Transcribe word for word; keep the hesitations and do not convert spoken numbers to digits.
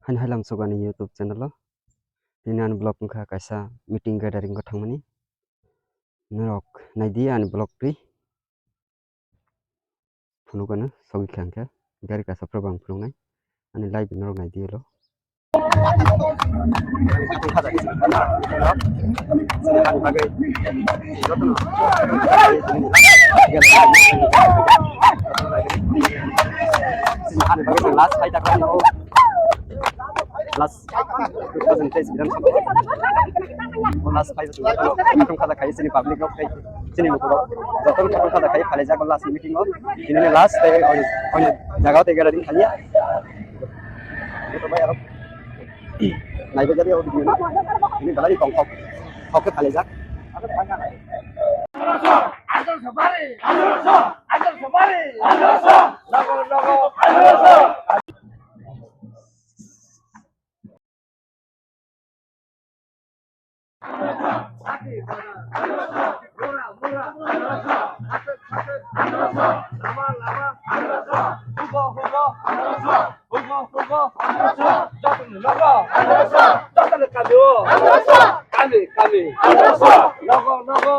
Haino hai lamsok ani YouTube channel o. Tini ani vlog wngkha kaisa meeting gathering o thangmani. Norok naidi ani vlog twi. Phunukgano sogwi kha hwnkhe gari kaisa phuru bang phunuknai. Ani live norok naidi ulo. Last fight ako. Last two thousand twenty-six Bidhan Sabha. O last five years, khatung khaja khai chini public rok khai chini lukurok. Joto khatung khaja khai phalai jago last meeting o. Ini last tei oni, oni jaga tei gathering khaliya. Naibe jadi o video ini dalai kong kok. Oke phalai jak. Kami, kami. Nogo, nogo.